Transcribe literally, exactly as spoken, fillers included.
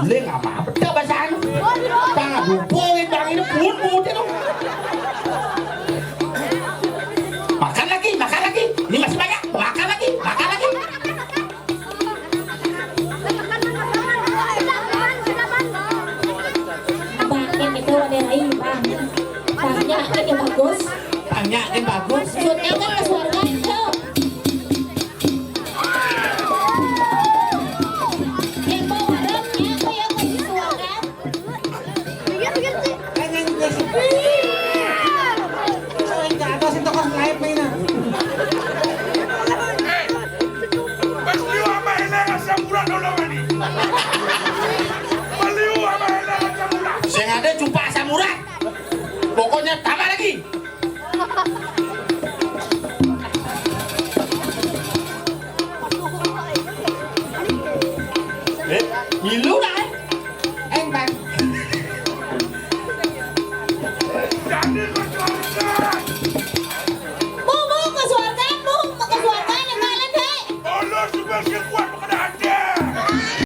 Lé, nggak apa-apa, tak basah anu. Tangah lupa, wé, bang, ini pun, pun, itu. Makan lagi, makan lagi. Ini masih banyak. Makan lagi, makan lagi. Bang, yang itu ada lain, Bang. Bangnya yang bagus. Tanya yang bagus. Maksudnya kan ke surga itu. Yang bawa harapnya apa yang ke surga? Kan yang ke sini. Yang ke atas itu kan naik mainan. Pas liu sama Hela asam urat dulu, Mani. Pas liu sama Hela asam urat. Sing ada cuma asam urat. Pokoknya tambah lagi. Eh, milu dah, eh.